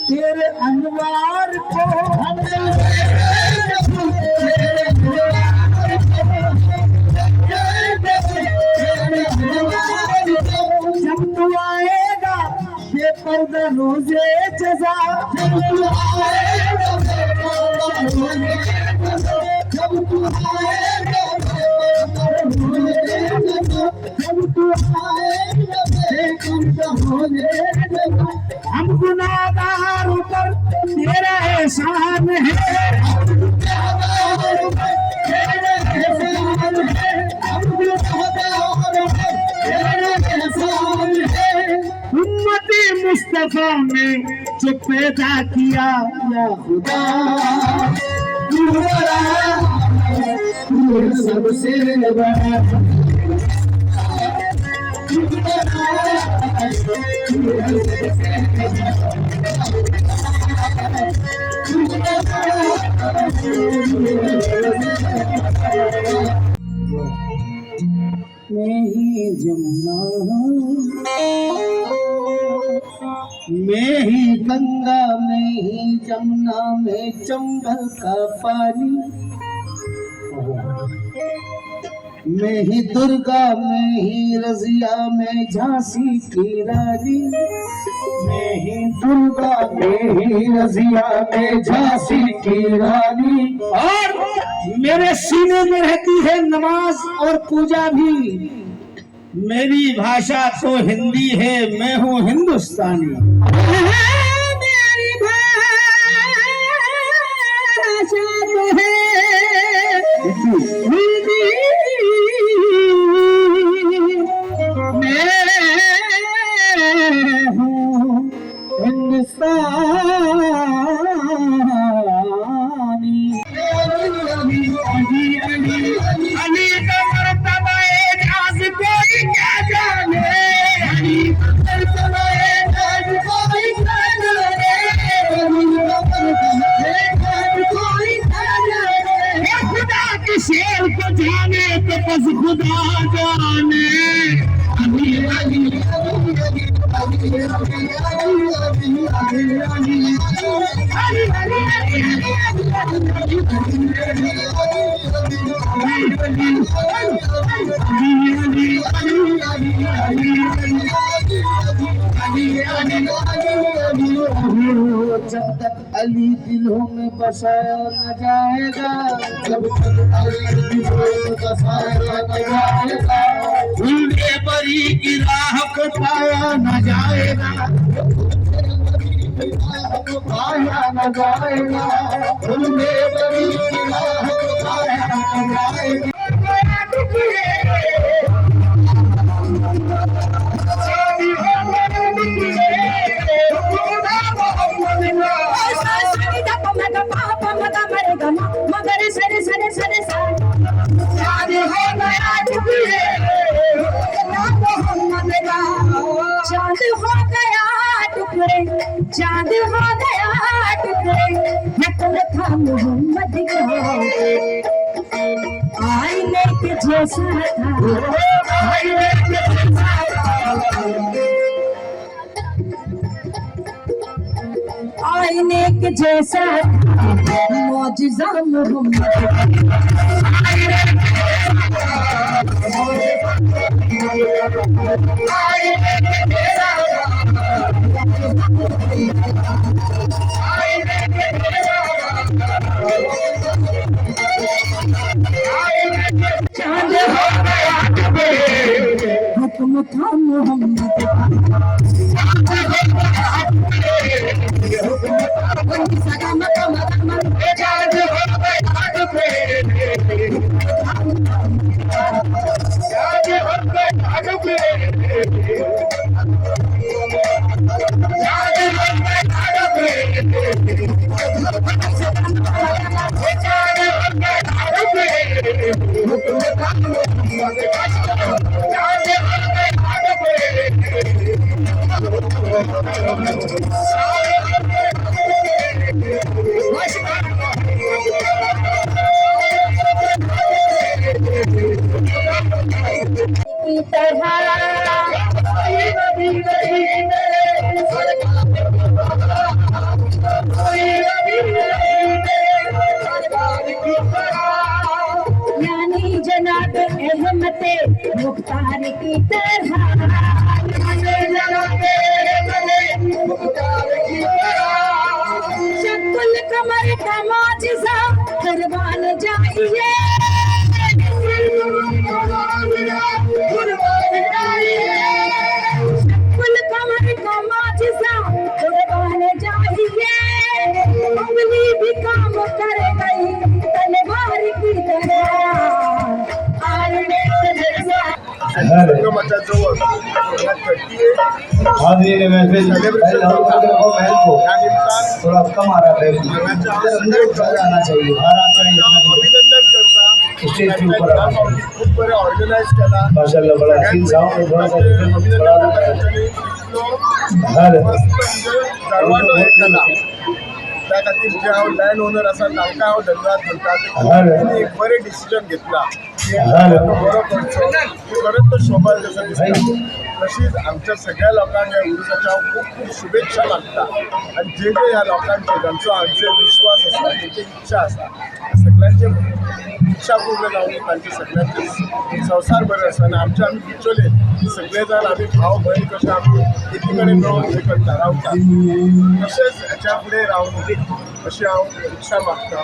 तेरे अनवार को जब तू आएगा बेपर्दा रोजे जजा, जब तू आएगा जब तू आएगा जब तू आएगा हम गुनाहगारों पर तेरा एहसान है, उम्मती मुस्तफा में जो पैदा किया या खुदा तू बड़ा, तू सबसे बड़ा, तू बड़ा, तू सबसे मैं ही जमुना, मैं ही गंगा, मैं ही जमुना, मैं चंबल का पानी, मैं ही दुर्गा, मैं ही रजिया, मैं झांसी की रानी, मैं ही दुर्गा, मैं ही रजिया, मैं झांसी की रानी। और मेरे सीने में रहती है नमाज और पूजा भी, मेरी भाषा तो हिंदी है, मैं हूँ हिंदुस्तानी। मेरी भाषा तो है हिंदी, मैं हूँ हिंदुस्तानी। अली का मर्तबा एजाज कोई क्या जाने, अली का मर्तबा एजाज कोई क्या जाने, अली का मर्तबा एजाज कोई क्या जाने। खुदा के शेर को जाने तो बस खुदा जाने। अली अली अली अली अली जब तक अली दिलों में बसाया न जाएगा, जब तक अली दिलों में बसाया न जाएगा, खुल्दे बरी की राह को पाया न जाएगा, पाया न जाएगा, खुल्दे बरी की राह को पाया न जाएगा। चांद हो गया टुकड़े, चांद हो गया टुकड़े, हुक्म था मोहम्मद का, आईने के जैसा था, आईने के जैसा था, आईने के जैसा था, मौजिजा मोहम्मद का। चांद हो गया हुक्म था मोहम्मद का। तरह। कोई नबी नहीं मेरे सरकार, कोई नबी नहीं मेरे सरकार की तरह। यानी जनाब अहमद मुख्तार की तरह। जनाब मुख्तार की तरह। शक्ल कमर का मौजज़ा करवान जाइए। कुर्बान जाइए। शक्ल कमर का मौजज़ा कुर्बान जाइए। उंगली भी काम कर गई तलवार की तरह। आईने जैसा। संगमाच्या जवळ ह्या 38 हाजरीन महफिल सेलिब्रेशन को महल को ह्या निमतान थोड़ा कम आ रहा है, इधर अंदर ज़्यादा आना चाहिए, बाहर आता है इतना नहीं। अभिनंदन करता। स्टेज के ऊपर ह्या फावटी खूप बरें ऑर्गनायज केला। माशाल्लाह, बड़ा हसीन साउंड है, थोड़ा सा रिदम अभिनंदन बढ़ा करता दो। तेंच्यांनी इतलो हर मस्त म्हणजे दरवाटो हे केला। त्या खातीर जे हांव लँड ओनर आसा तांकां हांव धन्यवाद म्हणटा। तेंच्यांनी एक बरें डिसिजन घेतला की तो बरो करचो, खरेंच तो शोभा जसो दिसता। तशीच आमच्या सगळ्या लोकांक ह्या उरुसाच्या हांव खूब खूब शुभेच्छा मागता आनी जे जे ह्या लोकांचे जांचो हांचेर विश्वास आसा, तेंची इच्छा आसा, सगळ्यांचे इच्छा पूर्ण जावन तांचे सगळ्यांचे संवसार बरें आसा। आनी आमचे आमी बिचोले सगळे जाण आमी भाव भयण कशे आमी एकी कडेन मेळोन हे करता रावता, तशेंच हेच्या फुडें रावूं अशी हांव इच्छा मागता।